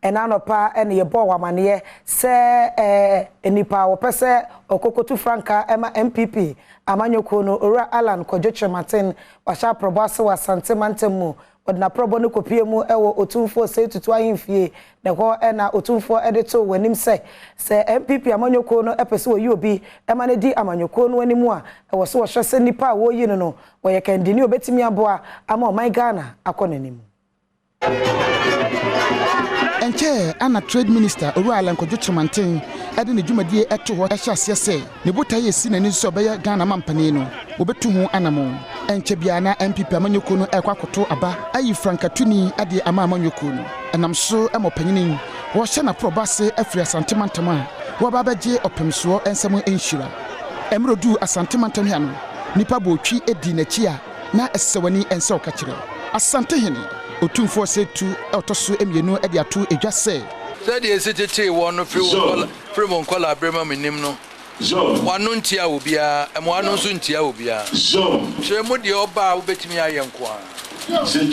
Ɛna anɔpa ɛna yɛbɔɔ wɔ amaneɛ sɛ nipa a wɔpɛ sɛ ɔkɔkɔtu frankaa ɛma NPP amanyɔkuo no, Owura Alan Kwadwo Kyerematen, wahyɛ aprɔbɔ ase wɔ Asante mantam mu. Wɔde n'aprɔbɔ no kɔpie mu ɛwɔ Otumfoɔ Osei Tutu ahemfie, na ɛhɔ ɛna Otumfoɔ ɛde to wɔ anim sɛ NPP amanyɔkuo no ɛpɛ sɛ wɔyi obi ɛma no di amanyɔkuo no anim a, ɛwɔ so wɔhwɛ sɛ nipa a wɔreyi no, wɔyɛ kandini a obɛtumi aboa ama ɔman Ghana akɔ n'anim. Ɛnkyɛɛ ana Trade Minister Owura Alan Kwadwo Kyerematen ɛde ne dwumadie ɛto hɔ ɛhyɛ aseɛ sɛ ne botaeɛ esi n'ani so sɛ ɔbɛyɛ Ghana mampanin no, wɔbɛtu ho anammɔn. Ɛnkyɛ biara na NPP amanyɔkuo no ɛrekɔ akɔto aba ayi frankatuni ade ama amanyɔkuo no. Ɛnam so ma ɔpanyini wɔhyɛ n'aporɔbɔ ase afiri Asante mantam a wɔaba abɛgye ɔpemsoɔ nsɛm nhyira. Mmerɛ duu Asante mantam ha no, nnipa bɔɔtwi di n'akyi a na ɛsɛ w'ani ɛnsɛ ɔka kyerɛ Asantehene Otumfoɔ Osei Tutu ɔtɔ so mmienu de ato edwa sɛ Sɛdeɛ ɛsi tetee wɔn no firi mo nkɔla berɛ ma menim no, wano ntia obiara, mmoa no nso ntia obiara. Kyerɛ mu deɛ ɔba a wobɛtumi ayɛ nko a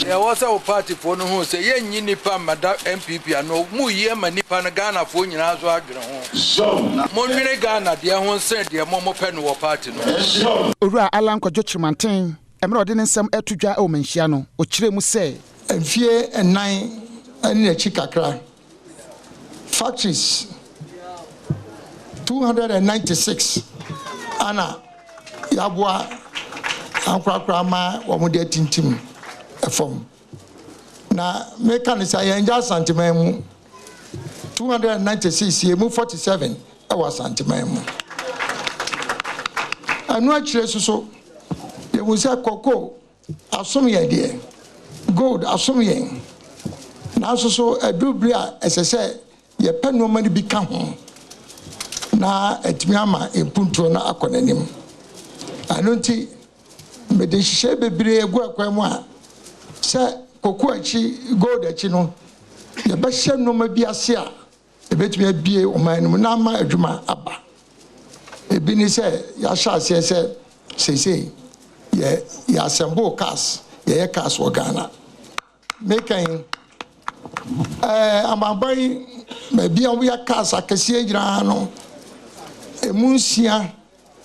ɛwɔ sɛ wo partyfoɔ no hu sɛ yɛnyi nnipa mmada NPP ano mu yi ma nnipa no. Ghanafoɔ nyinaa so adwene ho, monwene Ghana deɛ ho nsɛn deɛ mo mopɛ no wɔ party no. Owura Alan Kwadwo Kyerematen, mmerɛ ɔde ne nsɛm ɛto dwa wɔ manhyia no, ɔkyerɛ mu sɛ mfie 4 ne n'akyi kakra, factories 296 ana yɛaboa ankorakora ma wɔn de atintim fam. Na meka ne sɛ yɛn gya Asanteman mu 296, yɛ mu 47 ɛwɔ Asanteman mu. Ɛno akyire soso yɛhu sɛ kɔkɔɔ asom yɛn deɛ, gold asom yɛn, nanso so aduru bere a ɛsɛ sɛ yɛpɛ nneɛma no bi ka ho na atumi ama mpuntuo no akɔ n'anim. Ɛno nti mede nhyehyɛ bebree egu akwan mu a sɛ koko akyi, gold akyi no, yɛbɛhyɛ nneɛma bi ase a ebɛtumi abie ɔman no mu na ama adwuma aba. Ebi ne sɛ yɛahyɛ aseɛ sɛ seesei yɛ assemble cars, yɛyɛ cars wɔ Ghana. Mekan amaban baabi a wɔyɛ cars akɛseɛ nyinaa no, emu 6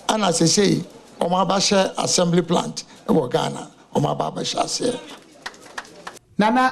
ana seesei wɔn abahyɛ assembly plant wɔ Ghana, wɔn aba abɛhyɛ aseɛ. Nana.